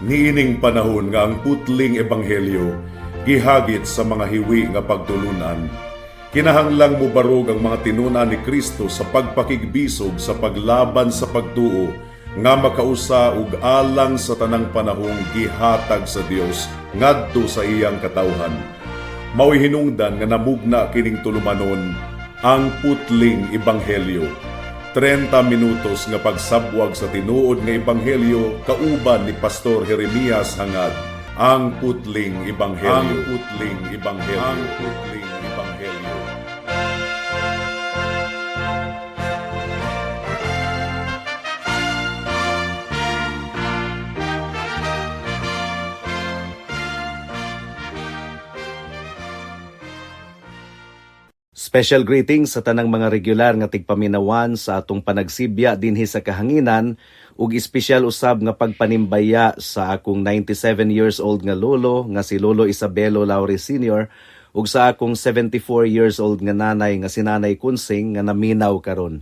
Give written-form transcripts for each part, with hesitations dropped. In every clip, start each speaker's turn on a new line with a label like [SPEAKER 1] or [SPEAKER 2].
[SPEAKER 1] Niining panahon nga ang putling ebanghelyo gihagit sa mga hiwi nga pagtulunan, kinahanglang mubarog ang mga tinun-an ni Kristo sa pagpakigbisog sa paglaban sa pagtuo nga makausa ug alang sa tanang panahong gihatag sa Dios ngadto sa iyang katawhan. Mao'y hinungdan nga namugna kining tulumanon, Ang Putling Ebanghelyo. 30 minutos nga pagsabwag sa tinuod nga ebanghelyo kauban ni Pastor Jeremias Hangad. Ang Putling Ebanghelyo. Ang Putling Ebanghelyo. Ang Putling Ebanghelyo.
[SPEAKER 2] Special greetings sa tanang mga regular nga tigpaminawan sa atong panagsibya dinhi sa kahanginan ug espesyal usab nga pagpanimbaya sa akong 97 years old nga lolo nga si Lolo Isabelo Laure Sr. ug sa akong 74 years old nga nanay nga si Nanay Kunsing nga naminaw karon.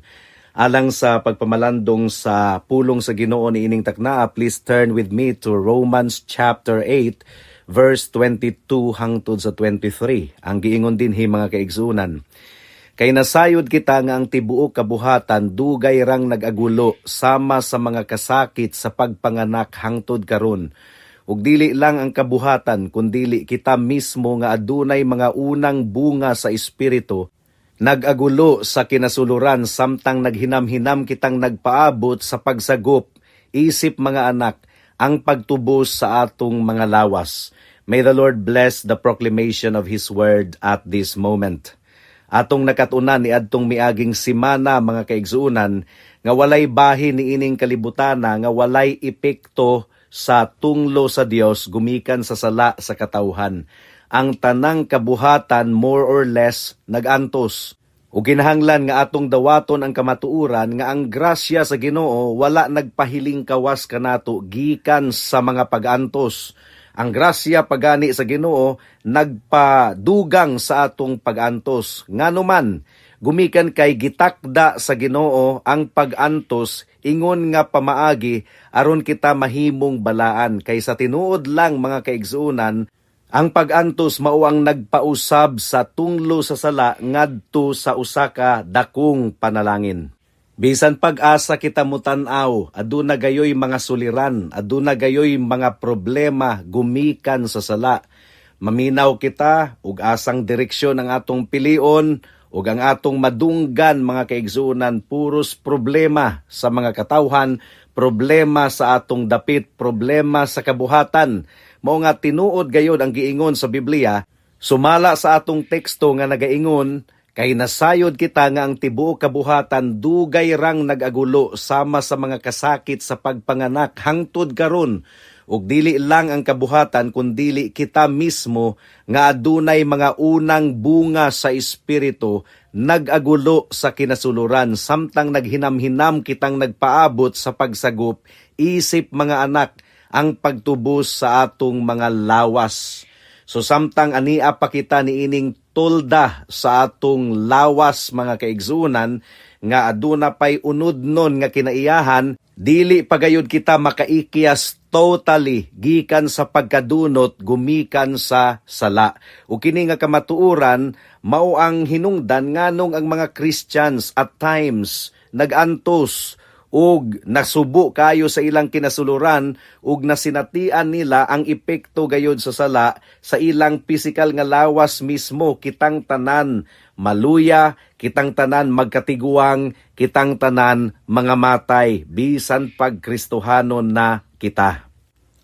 [SPEAKER 2] Alang sa pagpamalandong sa pulong sa Ginoo niining taknaa, please turn with me to Romans chapter 8 verse 22 hangtod sa 23. Ang giingon dinhi, mga kaigsunan: "Kay nasayod kita nga ang tibuok kabuhatan dugay rang nag-agulo sama sa mga kasakit sa pagpanganak hangtod karon. Ug dili lang ang kabuhatan, kundili kita mismo nga adunay mga unang bunga sa espiritu nag-agulo sa kinasuluran samtang naghinam-hinam kitang nagpaabot sa pagsagop isip mga anak, ang pagtubos sa atong mga lawas." May the Lord bless the proclamation of His word at this moment. Atong nakatunan ni adtong miaging simana, mga kaigsuonan, nga walay bahin niining kalibutana nga walay epekto sa tunglo sa Dios gumikan sa sala sa katawhan. Ang tanang kabuhatan, more or less, nagantos. Ug kinahanglan nga atong dawaton ang kamatuoran nga ang grasya sa Ginoo wala nagpahiling kawas kanato gikan sa mga pag-antos. Ang grasya pagani sa Ginoo nagpadugang sa atong pag-antos. Ngano man, gumikan kay gitakda sa Ginoo ang pag-antos ingon nga pamaagi aron kita mahimong balaan. Kay sa tinuod lang, mga kaigsuonan, ang pag-antos mao ang nagpausab sa tunglo sa sala ngadto sa usa ka dakong panalangin. Bisan pag-asa kita mutan-aw, aduna gayoy mga suliran, aduna gayoy mga problema gumikan sa sala. Maminaw kita ug asang direksyon ang atong pilion ug ang atong madunggan, mga kaigsuonan, puros problema sa mga katawhan, problema sa atong dapit, problema sa kabuhatan. Mao nga tinuod gayod ang giingon sa Biblia, sumala sa atong teksto nga nagaingon, "Kay nasayod kita nga ang tibuok kabuhatan dugay rang nag-agulo sama sa mga kasakit sa pagpanganak hangtod karon. Ug dili lang ang kabuhatan, kundili kita mismo nga adunay mga unang bunga sa espiritu nag-agulo sa kinasuluran samtang naghinam-hinam kitang nagpaabot sa pagsagop isip mga anak, ang pagtubos sa atong mga lawas." So samtang ania pa kita niining tolda sa atong lawas, mga kaigsuonan, nga aduna pay unudnon nga kinaiyahan, dili pagayod kita makaikyas totally gikan sa pagkadunot gumikan sa sala. Ug kini nga kamatuoran mao ang hinungdan nganong ang mga Christians at times nagantos ug nasubo kayo sa ilang kinasuluran ug nasinatian nila ang epekto gayod sa sala sa ilang physical nga lawas mismo. Kitang tanan maluya, kitang tanan magkatiguang, kitang tanan mga matay bisan pag Kristohanon na kita.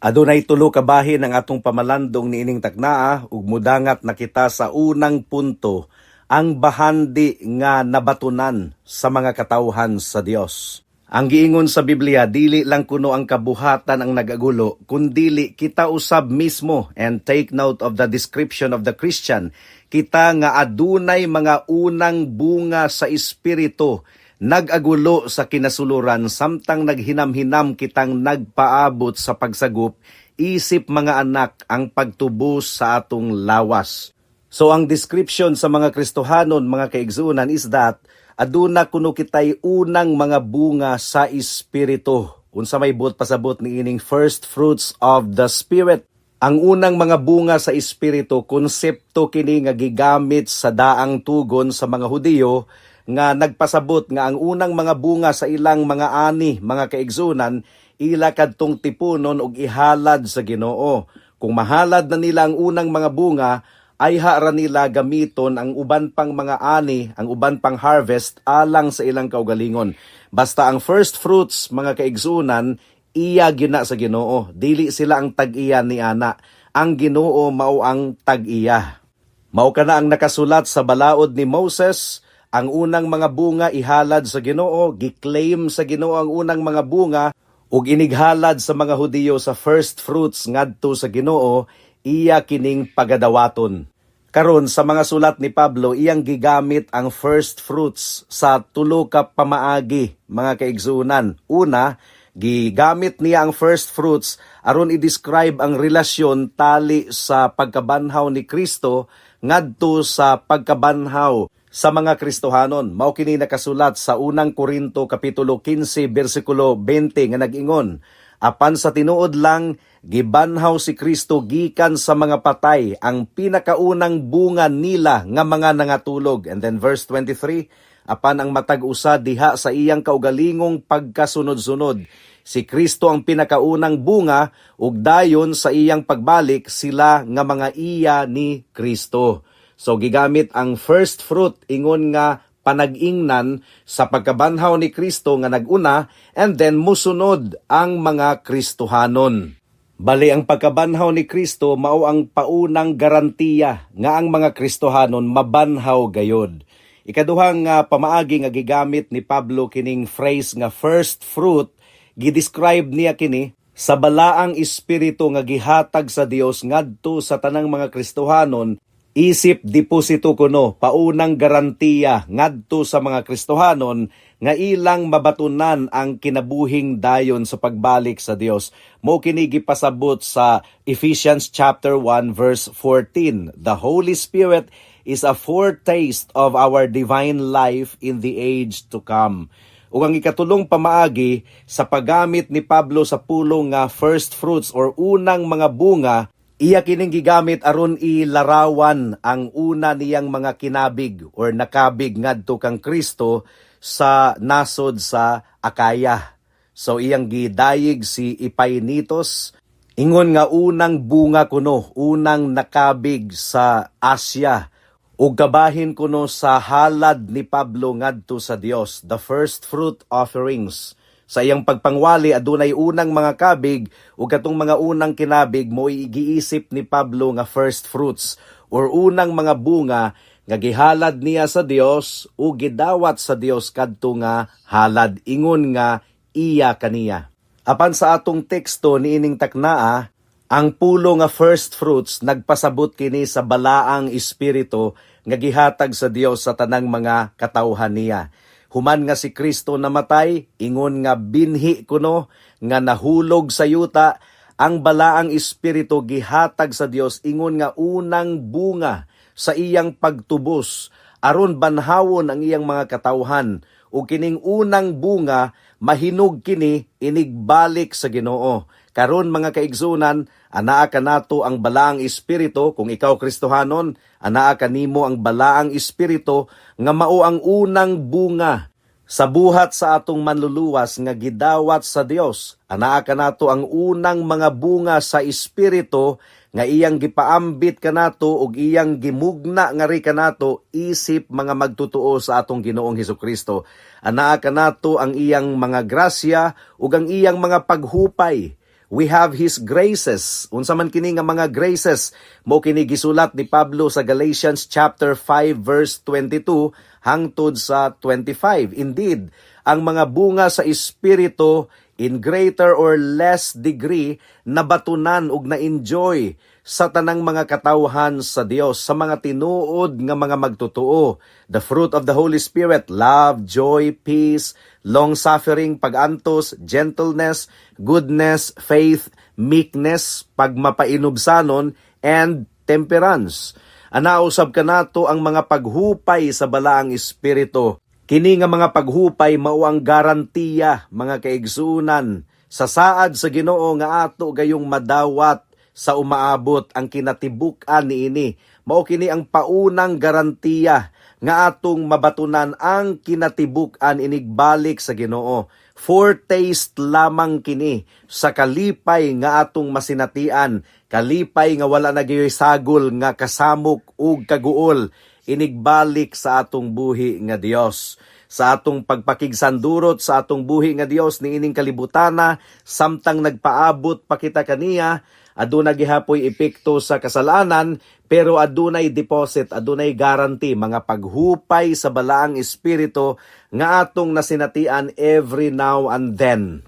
[SPEAKER 2] Adunay tulo ka bahin ang atong pamalandong niining taknaa ug mudangat na kita sa unang punto, ang bahandi nga nabatunan sa mga katawhan sa Dios. Ang giingon sa Biblia, dili lang kuno ang kabuhatan ang nagagulo, kundili kita usab mismo. And take note of the description of the Christian. Kita nga adunay mga unang bunga sa espiritu nag-agulo sa kinasuluran samtang naghinam-hinam kitang nagpaabot sa pagsagop isip mga anak, ang pagtubos sa atong lawas. So ang description sa mga Kristohanon, mga kaigsuonan, is that aduna kuno kitay unang mga bunga sa espiritu. Unsa may buot pasabot niining first fruits of the Spirit? Ang unang mga bunga sa Espiritu, konsepto kini nga gigamit sa daang tugon sa mga Hudiyo nga nagpasabot nga ang unang mga bunga sa ilang mga ani, mga kaigsunan, ila kadtong tipunon og ihalad sa Ginoo. Kung mahalad na nila ang unang mga bunga, ayha ra nila gamiton ang uban pang mga ani, ang uban pang harvest alang sa ilang kaugalingon. Basta ang first fruits, mga kaigsunan, iya gyud na sa Ginoo. Dili sila ang tag-iya ni ana. Ang Ginoo mao ang tag-iya. Mao kana ang nakasulat sa balaod ni Moses, ang unang mga bunga ihalad sa Ginoo, gi-claim sa Ginoo ang unang mga bunga ug inighalad sa mga Hudiyo sa first fruits ngadto sa Ginoo, iya kining pagadawaton. Karon, sa mga sulat ni Pablo, iyang gigamit ang first fruits sa tulo ka pamaagi, mga kaigsunan. Una, gigamit niya ang first fruits aron i-describe ang relasyon tali sa pagkabanhaw ni Kristo ngadto sa pagkabanhaw sa mga Kristohanon. Mao kini nakasulat sa Unang Korinto kapitulo 15 bersikulo 20 nga nag-ingon, "Apan sa tinuod lang, gibanhaw si Kristo gikan sa mga patay, ang pinakaunang bunga nila nga mga nangatulog." And then verse 23, "Apan ang matag usa diha sa iyang kaugalingong pagkasunod-sunod. Si Kristo ang pinakaunang bunga, ug dayon sa iyang pagbalik sila nga mga iya ni Kristo." So gigamit ang first fruit ingon nga panag-ingnan sa pagkabanhaw ni Kristo nga nag-una and then musunod ang mga Kristohanon. Bali, ang pagkabanhaw ni Kristo mao ang paunang garantiya nga ang mga Kristohanon mabanhaw gayod. Ikaduhang nga pamaagi nga gigamit ni Pablo kining phrase nga first fruit, gi-describe niya kini sa Balaang Espiritu nga gihatag sa Dios ngadto sa tanang mga Kristohanon isip deposito kuno, paunang garantiya ngadto sa mga Kristohanon nga ilang mabatunan ang kinabuhing dayon sa pagbalik sa Dios. Mao kini gipasabot sa Ephesians chapter 1 verse 14. "The Holy Spirit is a foretaste of our divine life in the age to come." Ug ang ikatulong pamaagi sa paggamit ni Pablo sa pulong nga first fruits or unang mga bunga, iya kining gigamit aron ilarawan ang una niyang mga kinabig or nakabig ngadto kang Kristo sa nasod sa Akaya. So iyang gidayig si Epaenetus ingon nga unang bunga kuno, unang nakabig sa Asia ug kabahin kuno sa halad ni Pablo ngadto sa Dios, the first fruit offerings. Sa iyang pagpangwali, adunay unang mga kabig ug katong mga unang kinabig mo giisip ni Pablo nga first fruits or unang mga bunga nga gihalad niya sa Dios ug gidawat sa Dios kadto nga halad ingon nga iya kaniya. Apan sa atong teksto niining taknaa, ang pulong nga first fruits nagpasabot kini sa Balaang Espiritu nga gihatag sa Dios sa tanang mga katawhan niya. Human nga si Kristo namatay, ingon nga binhi kuno nga nahulog sa yuta, ang Balaang Espiritu gihatag sa Dios ingon nga unang bunga sa iyang pagtubos aron banhawon ang iyang mga katawhan, ug kining unang bunga mahinog kini inigbalik sa Ginoo. Karon, mga kaigsunan, anaa kanato ang Balaang Espiritu. Kung ikaw Kristohanon, anaa kanimo ang Balaang Espiritu nga mao ang unang bunga sa buhat sa atong Manluluwas nga gidawat sa Dios. Anaa kanato ang unang mga bunga sa Espiritu nga iyang gipaambit kanato ug iyang gimugna nga ri kanato isip mga magtutuo sa atong Ginoong Hesukristo. Anaa kanato ang iyang mga grasya ug ang iyang mga paghupay. We have His graces. Unsa man kini nga mga graces? Mo kini gisulat ni Pablo sa Galatians chapter 5 verse 22 hangtod sa 25. "Indeed, ang mga bunga sa Espiritu in greater or less degree nabatunan ug na-enjoy sa tanang mga katawhan sa Dios, sa mga tinuod nga mga magtotoo. The fruit of the Holy Spirit: love, joy, peace, long-suffering, pagantos, gentleness, goodness, faith, meekness, pagmapainubsanon, and temperance." Anaa usab kanato ang mga paghupay sa Balaang Espiritu. Kini nga mga paghupay mao ang garantiya, mga kaigsunan, Sa saad sa Ginoo nga ato gayong madawat sa umaabot ang kinatibuk-an niini. Mao kini ang paunang garantiya nga atong mabatunan ang kinatibuk-an inigbalik sa Ginoo. Foretaste lamang kini sa kalipay nga atong masinatian, kalipay nga wala na gayoy sagol nga kasamok ug kaguol inigbalik sa atong buhi nga Dios. Sa atong pagpakigsandurot sa atong buhi nga Dios niining kalibutana samtang nagpaabot pa kita kaniya, aduna gihapoy epekto sa kasalanan, pero adunay deposit, adunay guarantee, mga paghupay sa Balaang Espiritu nga atong nasinatian every now and then.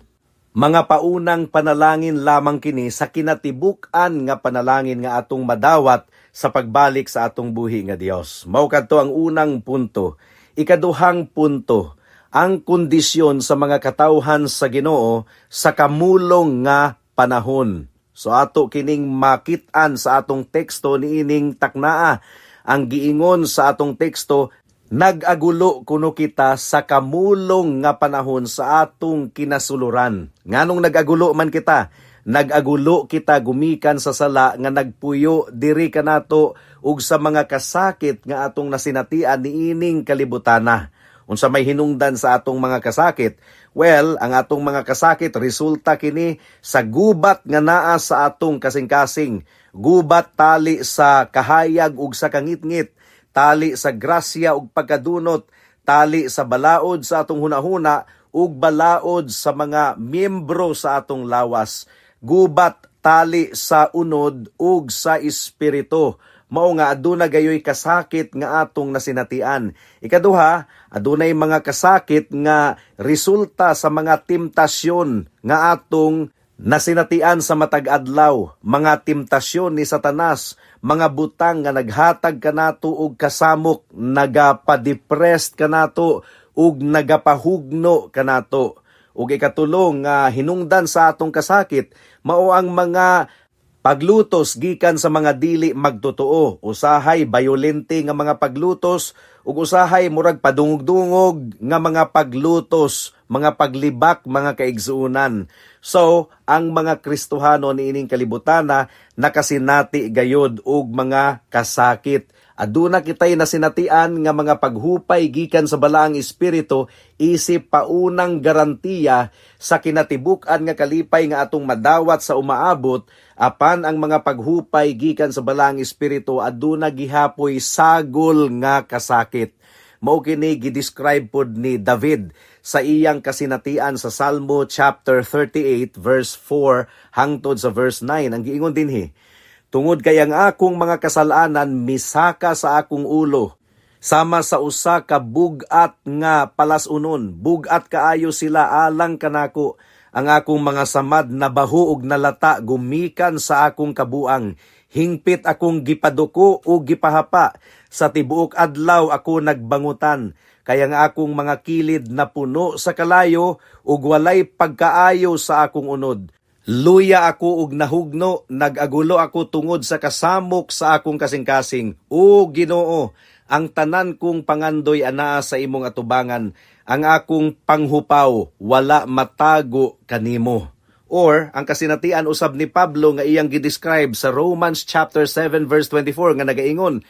[SPEAKER 2] Mga paunang panalangin lamang kini sa kinatibuk-an nga panalangin nga atong madawat sa pagbalik sa atong buhi nga Dios. Mao kadto ang unang punto. Ikaduhang punto, ang kondisyon sa mga katawhan sa Ginoo sa kamulong nga panahon. So ato kining makit-an sa atong teksto niining taknaa. Ang giingon sa atong teksto, nag-agulo kuno kita sa kamulong nga panahon sa atong kinasuluran. Nganong nag-agulo man kita? Nag-agulo kita gumikan sa sala nga nagpuyo diri kanato ug sa mga kasakit nga atong nasinatian niining kalibutana. Unsa may hinungdan sa atong mga kasakit? Well, ang atong mga kasakit, resulta kini sa gubat nga naa sa atong kasing-kasing. Gubat tali sa kahayag ug sa kangitngit, tali sa grasya ug pagkadunot, tali sa balaod sa atong hunahuna ug balaod sa mga miyembro sa atong lawas. Gubat tali sa unod ug sa espiritu. Mao nga aduna gayoy kasakit nga atong nasinatian. Ikaduha, adunay mga kasakit nga resulta sa mga temptasyon nga atong nasinatian sa matag adlaw, mga temptasyon ni Satanas, mga butang nga naghatag kanato og kasamok, nagapadepressed kanato ug nagapahugno kanato. Ug ikatulo nga hinungdan sa atong kasakit, mao ang mga paglutos gikan sa mga dili magtotoo, usahay bayolente nga mga paglutos ug usahay murag padungog-dungog nga mga paglutos, mga paglibak, mga kaigsuonan. So, ang mga Kristohano niining kalibutana nakasinati gayod og mga kasakit. Aduna kitay nasinatian nga mga paghupay gikan sa Balaang Espiritu isip paunang garantiya sa kinatibuk-an nga kalipay nga atong madawat sa umaabot, apan ang mga paghupay gikan sa Balaang Espiritu aduna gihapoy sagol nga kasakit. Mao kini gidescribe pod ni David sa iyang kasinatian sa Salmo chapter 38 verse 4 hangtod sa verse 9. Ang giingon dinhi, "Tungod kay ang akong mga kasalanan misaka sa akong ulo, sama sa usa ka bug-at nga palas-unon, bug-at kaayo sila alang kanako. Ang akong mga samad nabaho ug nalata gumikan sa akong kabuang. Hingpit akong gipaduko ug gipahapa. Sa tibuok adlaw ako nagbangutan. Kay ang akong mga kilid napuno sa kalayo ug walay pagkaayo sa akong unod. Luya ako ug nahugno, nag-agulo ako tungod sa kasamok sa akong kasing-kasing. O Ginoo, ang tanan kong pangandoy anaa sa imong atubangan, ang akong panghupaw wala matago kanimo." Or ang kasinatian usab ni Pablo nga iyang gidescribe sa Romans chapter 7 verse 24 nga nagaingon,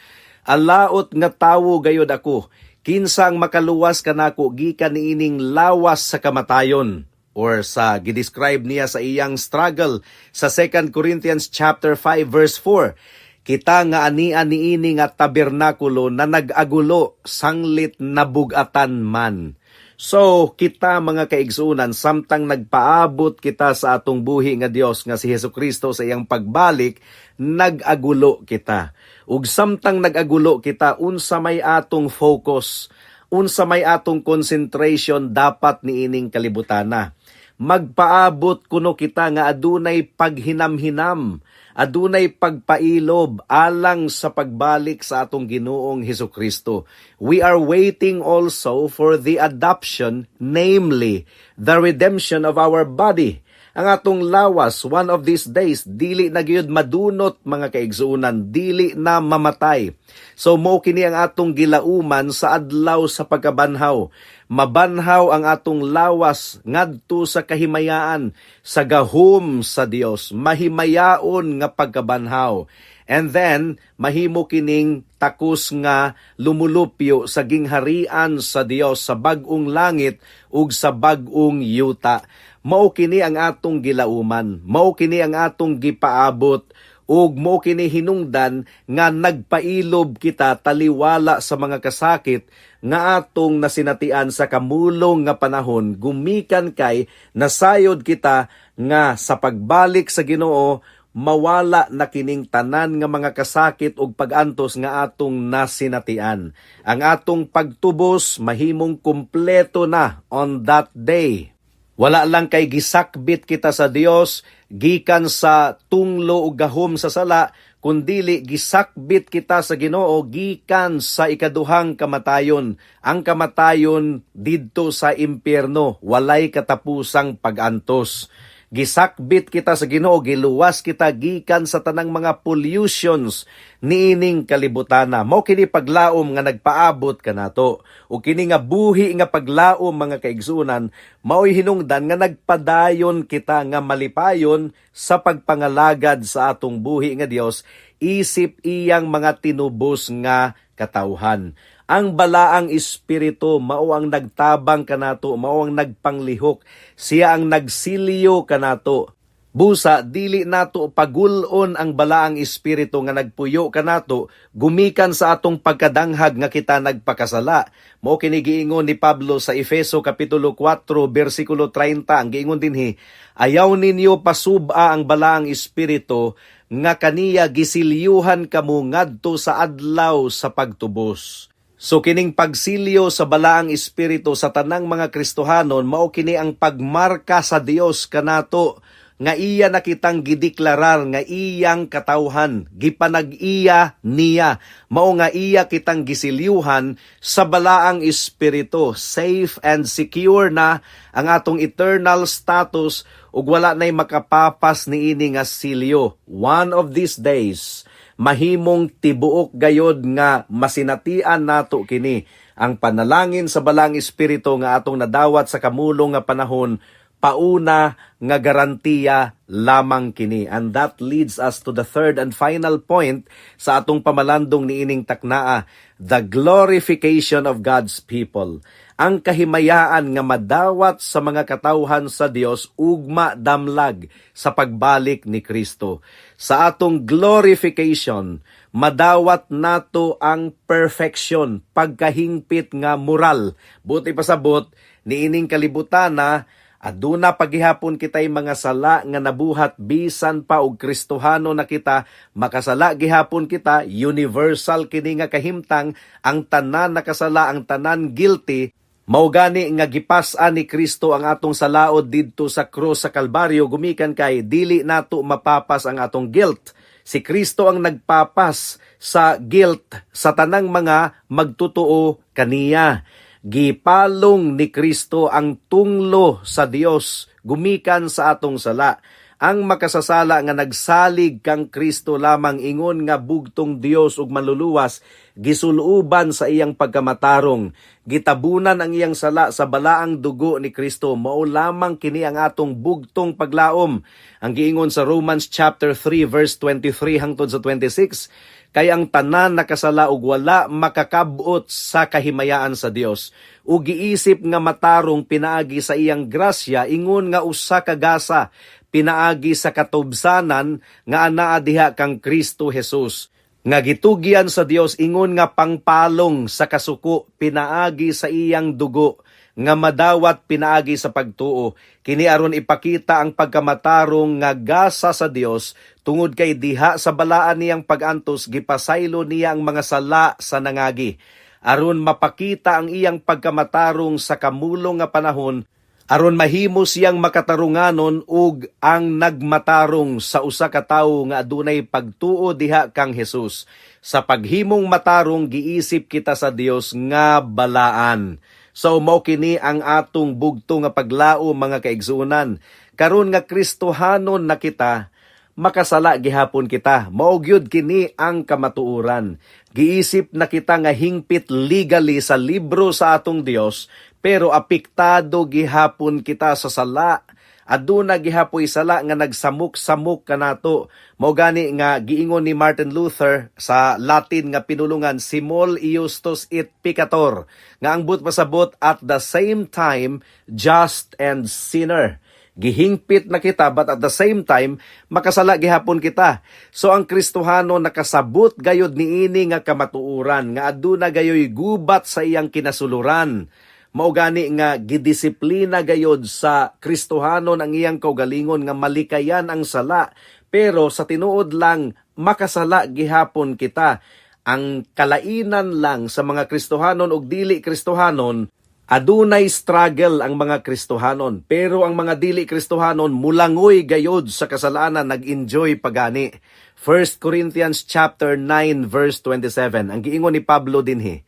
[SPEAKER 2] "Alaot nga tawo gayod ako, kinsa ang makaluwas kanako gikan niining lawas sa kamatayon?" Or sa gidescribe niya sa iyang struggle sa 2 Corinthians chapter 5 verse 4, "Kita nga ania niini nga tabernakulo na nag-agulo sanglit nabugatan man." So, kita, mga kaigsuonan, samtang nagpaabot kita sa atong buhi nga Dios nga si Hesus Kristo sa iyang pagbalik, nag-agulo kita. Ug samtang nag-agulo kita, unsa may atong focus, unsa may atong concentration dapat niining kalibutana? Magpaabot kuno kita nga adunay paghinamhinam, adunay pagpailob alang sa pagbalik sa atong Ginoong Hesus Kristo. We are waiting also for the adoption, namely the redemption of our body. Ang atong lawas, one of these days, dili na gyud madunot, mga kaigsuonan, dili na mamatay. So mao kini ang atong gilauman sa adlaw sa pagkabanhaw. Mabanhaw ang atong lawas ngadto sa kahimayaan, sa gahom sa Dios, mahimayaon nga pagkabanhaw. And then, mahimo kining takos nga lumulupyo sa gingharian sa Dios sa bag-ong langit ug sa bag-ong yuta. Mao kini ang atong gilauman, mao kini ang atong gipaabot ug mao kini hinungdan nga nagpailob kita taliwala sa mga kasakit nga atong nasinatian sa kamulong nga panahon, gumikan kay nasayod kita nga sa pagbalik sa Ginoo, mawala na kining tanan nga mga kasakit ug pag-antos nga atong nasinatian. Ang atong pagtubos mahimong kumpleto na on that day. Wala lang kay gisakbit kita sa Dios gikan sa tunglo ug gahom sa sala, kundili gisakbit kita sa Ginoo gikan sa ikaduhang kamatayon, ang kamatayon didto sa impyerno, walay katapusang pag-antos. Gisakbit kita sa Ginoo, giluwas kita gikan sa tanang mga pollutions niining kalibutana. Mao kini paglaom nga nagpaabot kanato. Ug kini nga buhi nga paglaom, mga kaigsuonan, mao'y hinungdan nga nagpadayon kita nga malipayon sa pagpangalagad sa atong buhi nga Dios isip iyang mga tinubos nga katawhan. Ang Balaang Espiritu mao ang nagtabang kanato, mao ang nagpanglihok, siya ang nagsilyo kanato. Busa dili nato pagul-on ang Balaang Espiritu nga nagpuyo kanato gumikan sa atong pagkadanghag nga kita nagpakasala. Mao kini giingon ni Pablo sa Efeso kapitulo 4 bersikulo 30. Ang giingon dinhi, "Ayaw ninyo pasub-a ang Balaang Espiritu nga kaniya gisilyuhan kamo ngadto sa adlaw sa pagtubos." So kining pagsilyo sa Balaang Espiritu sa tanang mga Kristohanon, mao kini ang pagmarka sa Dios kanato nga iya na kitang gideklarar nga iyang katawhan, gipanag-iya niya. Mao nga iya kitang gisilyuhan sa Balaang Espiritu. Safe and secure na ang atong eternal status ug wala nay makapapas niini nga silyo. One of these days, mahimong tibuok gayod nga masinatian nato kini, ang panalangin sa Balaang Espiritu nga atong nadawat sa kamulong nga panahon. Pauna nga garantiya lamang kini. And that leads us to the third and final point sa atong pamalandong niining taknaa, the glorification of God's people. Ang kahimayaan nga madawat sa mga katawhan sa Dios ugma damlag sa pagbalik ni Kristo. Sa atong glorification, madawat nato ang perfection, pagkahingpit nga moral. Buot ipasabot, niining kalibutana, aduna pagihapon kitay mga sala nga nabuhat bisan pa og Kristohano na kita, makasala gihapon kita. Universal kini nga kahimtang, ang tanan nakasala, ang tanan guilty. Mao gani nga gipas-an ni Kristo ang atong salaod didto sa krus sa Kalbaryo gumikan kay dili nato mapapas ang atong guilt. Si Kristo ang nagpapas sa guilt sa tanang mga magtutuo kaniya. Gipalong ni Kristo ang tunglo sa Dios gumikan sa atong sala. Ang makasasala nga nagsalig kang Kristo lamang ingon nga bugtong Dios ug Manluluwas, gisuluban sa iyang pagkamatarong. Gitabunan ang iyang sala sa balaang dugo ni Kristo. Mao lamang kini ang atong bugtong paglaom. Ang giingon sa Romans chapter 3 verse 23 hangtod sa 26, "Kay ang tanan nakasala ug wala makakabot sa kahimayaan sa Dios, ug giisip nga matarong pinaagi sa iyang grasya ingon nga usa ka gasa pinaagi sa katubsanan nga anaa diha kang Kristo Jesus, nga gitugyan sa Dios ingon nga pangpalong sa kasuko pinaagi sa iyang dugo nga madawat pinaagi sa pagtuo. Kini aron ipakita ang pagkamatarong nga gasa sa Dios tungod kay diha sa balaan niyang pag-antos gipasaylo niya ang mga sala sa nangagi, aron mapakita ang iyang pagkamatarong sa kamulong nga panahon, aron mahimo siyang makatarunganon ug ang nagmatarong sa usa ka tawo nga adunay pagtuo diha kang Jesus. Sa paghimong matarong giisip kita sa Dios nga balaan." So mao kini ang atong bugto nga paglaom, mga kaigsuonan, Karon nga Kristohanon na kita, makasala gihapon kita. Mao gyud kini ang kamatuoran. Giisip na kita nga hingpit legally sa libro sa atong Dios, pero apektado gihapon kita sa sala. Aduna gihapoy sala nga nagsamok-samok kanato. Mao gani nga giingon ni Martin Luther sa Latin nga pinulungan, "Simul iustus et peccator," nga ang buot pasabot, at the same time just and sinner. Gihingpit na kita, but at the same time makasala gihapon kita. So ang Kristohano nakasabot gayod niini nga kamatuoran nga aduna gayoy gubat sa iyang kinasuluran. Mao gani nga gidisiplina gayod sa Kristohanon ang iyang kaugalingon nga malikayan ang sala, pero sa tinuod lang makasala gihapon kita. Ang kalainan lang sa mga Kristohanon ug dili Kristohanon, adunay struggle ang mga Kristohanon, pero ang mga dili Kristohanon mulangoy gayod sa kasalanan, nag-enjoy pagani. 1 Corinthians chapter 9 verse 27, ang giingon ni Pablo dinhi,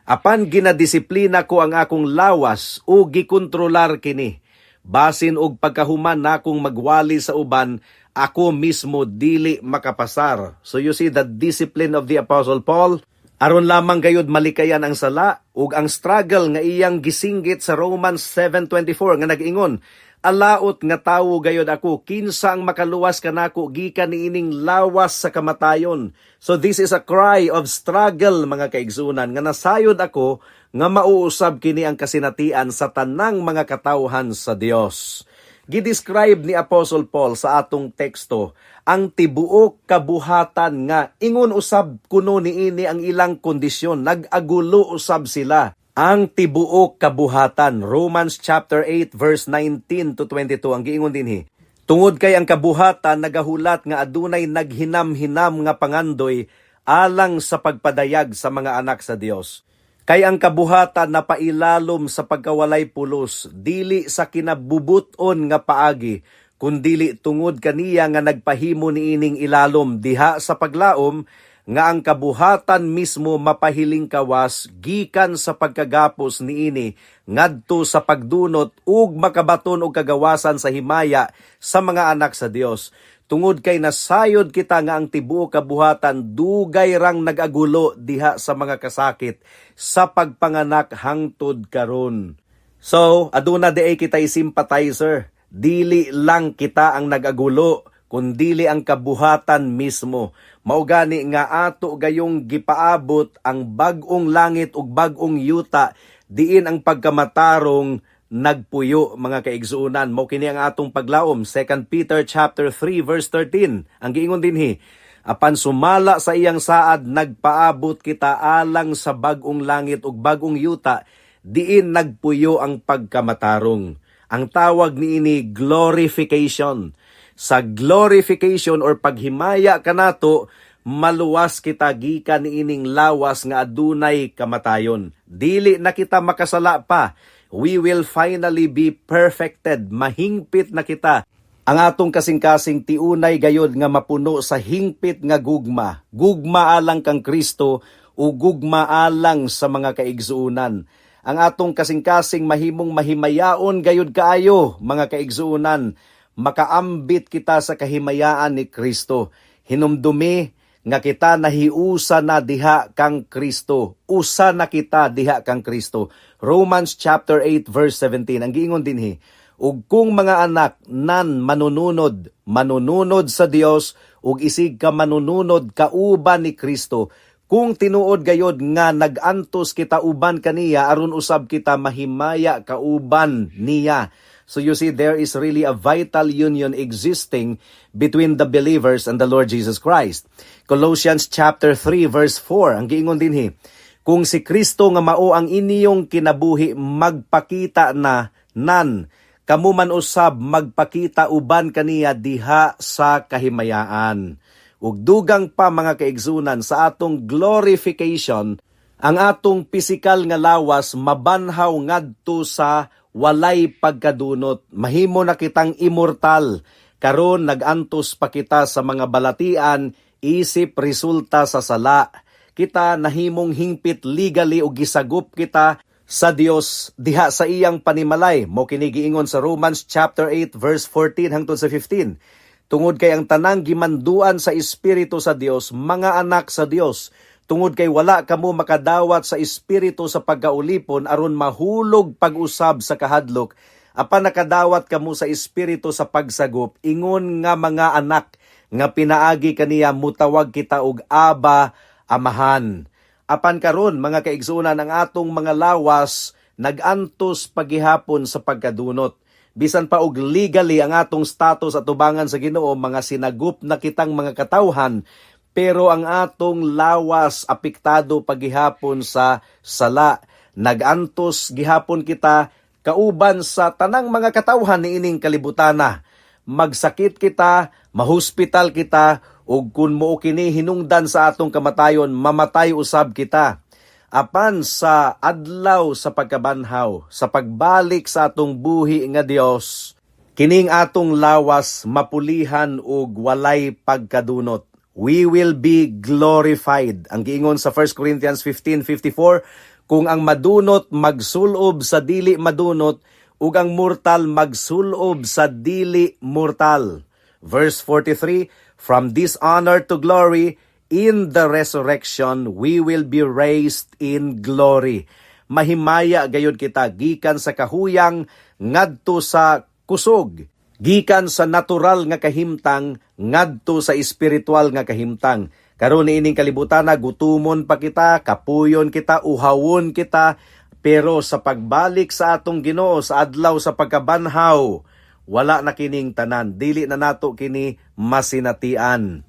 [SPEAKER 2] "Apan ginadisiplina ko ang akong lawas o gikontrolar kini. Basin og pagkahuman nakong magwali sa uban, ako mismo dili makapasar." So you see the discipline of the Apostle Paul, aron lamang gayud malikayan ang sala ug ang struggle nga iyang gisinggit sa Romans 7:24 nga nag-ingon, "Alaot nga tawo gayud ako, kinsa ang makaluwas kanako gikan niining lawas sa kamatayon?" So this is a cry of struggle, mga kaigsunan, nga nasayod ako nga mauusab kini ang kasinatian sa tanang mga katawhan sa Dios. Gidescribe ni Apostle Paul sa atong teksto ang tibuok kabuhatan nga ingon usab kuno niini ang ilang kondisyon, nag-agulo usab sila. Ang tibuok kabuhatan, Romans chapter 8 verse 19 to 22, ang giingon dinhi, "Tungod kay ang kabuhatan nagahulat nga adunay naghinam-hinam nga pangandoy alang sa pagpadayag sa mga anak sa Dios. Kay ang kabuhatan napailalom sa pagkawalay pulos, dili sa kinabubuton nga paagi, kundili tungod kaniya nga nagpahimo niining ilalom diha sa paglaom nga ang kabuhatan mismo mapahiling kawas gikan sa pagkagapos niini ngadto sa pagdunot ug makabaton og kagawasan sa himaya sa mga anak sa Dios. Tungod kay nasayod kita nga ang tibuok kabuhatan dugay rang nag-agulo diha sa mga kasakit sa pagpanganak hangtod karon." So, aduna diay kitay sympathizer. Dili lang kita ang nag-agulo, kundili ang kabuhatan mismo. Mao gani nga ato gayong gipaabot ang bag-ong langit ug bag-ong yuta diin ang pagkamatarong nagpuyo, mga kaigsuonan. Mao kini ang atong paglaom. 2 Peter chapter 3 verse 13. Ang giingon dinhi, "Apan sumala sa iyang saad nagpaabot kita alang sa bag-ong langit ug bag-ong yuta diin nagpuyo ang pagkamatarong." Ang tawag niini, glorification. Sa glorification or paghimaya kanato, maluwas kita gikan niining lawas nga adunay kamatayon. Dili na kita makasala pa. We will finally be perfected. Mahingpit na kita. Ang atong kasing-kasing tiunay gayod nga mapuno sa hingpit nga gugma. Gugma alang kang Kristo o gugma alang sa mga kaigsuonan. Ang atong kasing-kasing mahimong mahimayaon gayod kaayo, mga kaigsuonan. Makaambit kita sa kahimayaan ni Kristo. Hinumdumi nga kita nahiusa na diha kang Kristo. Usa na kita diha kang Kristo. Romans chapter 8 verse 17. Ang giingon dinhi, "Ug kung mga anak nan manununod, manununod sa Dios ug isig ka manununod kauban ni Kristo." Kung tinuod gayod nga nag-antos kita uban kaniya, aron usab kita mahimaya kauban niya. So you see, there is really a vital union existing between the believers and the Lord Jesus Christ. Colossians chapter 3 verse 4, ang giingon dinhi, "Kung si Kristo nga mao ang inyong kinabuhi magpakita na nan, kamo man usab magpakita uban kaniya diha sa kahimayaan." Ug dugang pa, mga kaigsunan, sa atong glorification, ang atong pisikal nga lawas mabanhaw ngadto sa walay pagkadunot. Mahimo na kitang immortal. Karon nagantos pa kita sa mga balatian isip resulta sa sala. Kita nahimong hingpit legally o gisagop kita Sa Dios diha sa iyang panimalay. Mao kini giingon sa Romans chapter 8 verse 14 hangtod sa 15. Tungod kay ang tanang gimanduan sa Espiritu sa Dios, mga anak sa Dios. Tungod kay wala kamo makadawat sa espiritu sa pagkaulipon aron mahulog pag-usab sa kahadlok, apan nakadawat kamo sa Espiritu sa pagsagop ingon nga mga anak, nga pinaagi kaniya mutawag kita og "Aba, Amahan." Apan karon, mga kaigsuonan, ang atong mga lawas nagantos pagihapon sa pagkadunot. Bisan pa og legally ang atong status at tubangan sa Ginoo, mga sinagup na kitang mga katawhan, pero ang atong lawas apektado pagihapon sa sala. Nagantos gihapon kita kauban sa tanang mga katawhan niining kalibutana. Magsakit kita, mahospital kita, ug kun mao kini hinungdan sa atong kamatayon, mamatay usab kita. Apan sa adlaw sa pagkabanhaw, sa pagbalik sa atong buhi nga Dios, kining atong lawas mapulihan og walay pagkadunot. We will be glorified. Ang giingon sa 1 Corinthians 15:54, kung ang madunot magsulob sa dili madunot ug ang mortal magsulob sa dili mortal. Verse 43, from dishonor to glory, in the resurrection we will be raised in glory. Mahimaya gayud kita gikan sa kahuyang ngadto sa kusog, gikan sa natural nga kahimtang ngadto sa espiritual nga kahimtang. Karon niining kalibutan, gutumon pa kita, kapuyon kita, uhawon kita, pero sa pagbalik sa atong Ginoo sa adlaw sa pagkabanhaw, wala na kining tanan, dili na nato kini masinatian.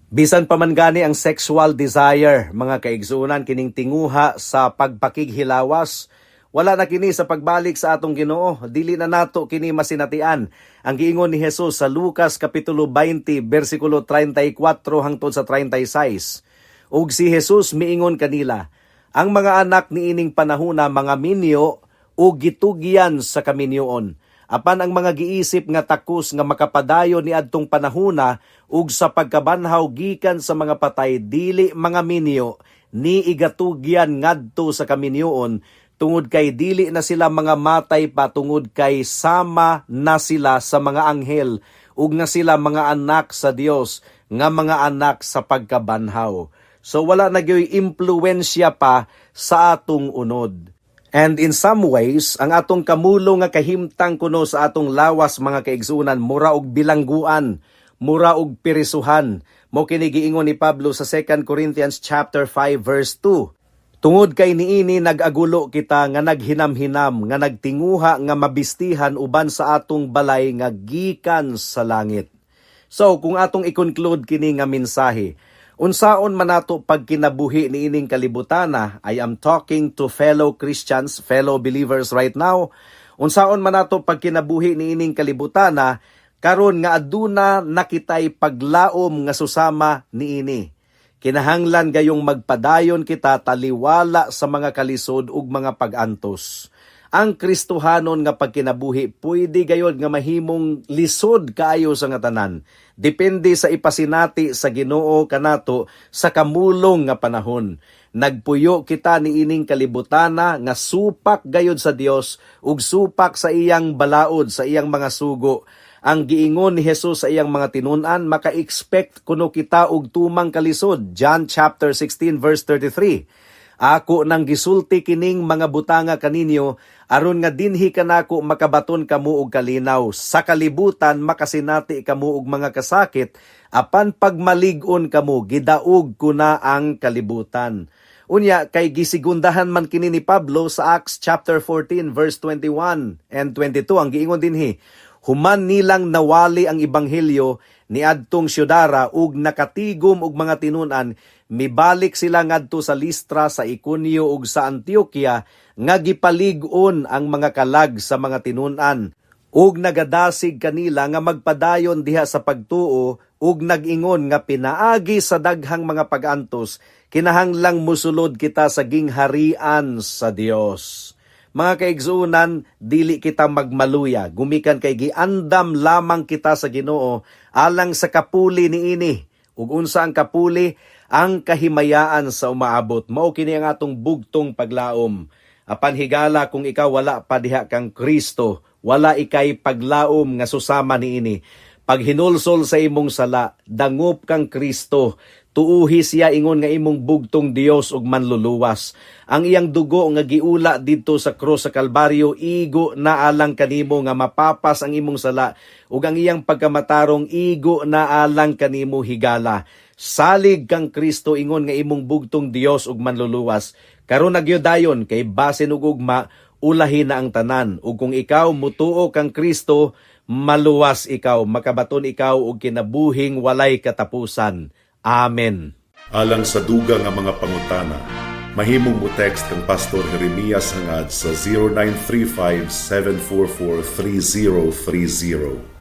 [SPEAKER 2] Bisan pa man gani ang sexual desire, mga kaigsuonan, kining tinguha sa pagpakighilawas, wala na kini sa pagbalik sa atong Ginoo, dili na nato kini masinatian. Ang giingon ni Jesus sa Lucas kapitulo 20 bersikulo 34 hangtod sa 36. Ug si Jesus miingon kanila, "Ang mga anak niining panahona mga minyo ug gitugyan sa kaminyoon. Apan ang mga giisip nga takos nga makapadayon ni adtong panahona ug sa pagkabanhaw gikan sa mga patay, dili mga minyo ni igatugyan ngadto sa kaminyoon, tungod kay dili na sila mga matay pa, tungod kay sama na sila sa mga anghel ug nga sila mga anak sa Dios nga mga anak sa pagkabanhaw." So wala na gyoy impluwensya pa sa atong unod. And in some ways, ang atong kamulo nga kahimtang kuno sa atong lawas, mga kaigsuonan, mura og bilangguan, mura og pirisuhan. Mao kini giingon ni Pablo sa 2 Corinthians chapter 5 verse 2. Tungod kay niini nag-agulo kita nga naghinamhinam, nga nagtinguha nga mabistihan uban sa atong balay nga gikan sa langit. So kung atong i-conclude kini nga mensahe, unsaon man nato pagkinabuhi niining kalibutana, I am talking to fellow Christians, fellow believers right now. Unsaon man nato pagkinabuhi niining kalibutana karon nga aduna na kitay paglaom nga susama niini, kinahanglan gayong magpadayon kita taliwala sa mga kalisod ug mga pag-antos. Ang Kristohanon nga pagkinabuhi pwede gayod nga mahimong lisod kaayo sa nga tanan. Depende sa ipasinati sa Ginoo kanato sa kamulong nga panahon. Nagpuyo kita niining kalibutana nga supak gayod sa Dios ug supak sa iyang balaod, sa iyang mga sugo. Ang giingon ni Jesus sa iyang mga tinun-an, maka-expect kuno kita og tumang kalisod. John chapter 16 verse 33. "Ako nang gisulti kining mga butanga kaninyo aron nga dinhi kanako makabaton kamo og kalinaw. Sa kalibutan makasinati kamo og mga kasakit, apan pagmalig-on kamo, gidaog ko na ang kalibutan." Unya kay gisigundahan man kini ni Pablo sa Acts chapter 14 verse 21 and 22. Ang giingon dinhi, human nilang nawali ang ebanghelyo niadtong syudara ug nakatigom og mga tinun-an, mibalik sila ngadto sa Listra, sa Iconio ug sa Antioquia nga gipalig-on ang mga kalag sa mga tinun-an ug nagadasig kanila nga magpadayon diha sa pagtuo, ug nag-ingon nga pinaagi sa daghang mga pag-antos kinahanglang musulod kita sa gingharian sa Dios. Mga kaigsuonan, dili kita magmaluya gumikan kay giandam lamang kita sa Ginoo alang sa kapuli niini. Ug unsa ang kapuli? Ang kahimayaan sa umaabot. Mao kini ang atong bugtong paglaom. Apan higala, kung ikaw wala pa diha kang Kristo, wala ikay paglaom nga susama niini. Paghinulsol sa imong sala, dangop kang Kristo, tuuhi siya ingon nga imong bugtong Dios ug Manluluwas. Ang iyang dugo nga giula didto sa krus sa Kalbaryo, igo na alang kanimo nga mapapas ang imong sala, ug ang iyang pagkamatarong igo na alang kanimo, higala. Salig kang Kristo ingon nga imong bugtong Dios ug Manluluwas. Karon na gyud dayon, kay basin ug ugma ulahi na ang tanan, ug kung ikaw mutuo kang Kristo, maluwas ikaw, makabaton ikaw og kinabuhing walay katapusan. Amen.
[SPEAKER 1] Alang sa dugang nga mga pangutana, mahimong mo text kang Pastor Jeremias Hangad sa 0935 744 3030.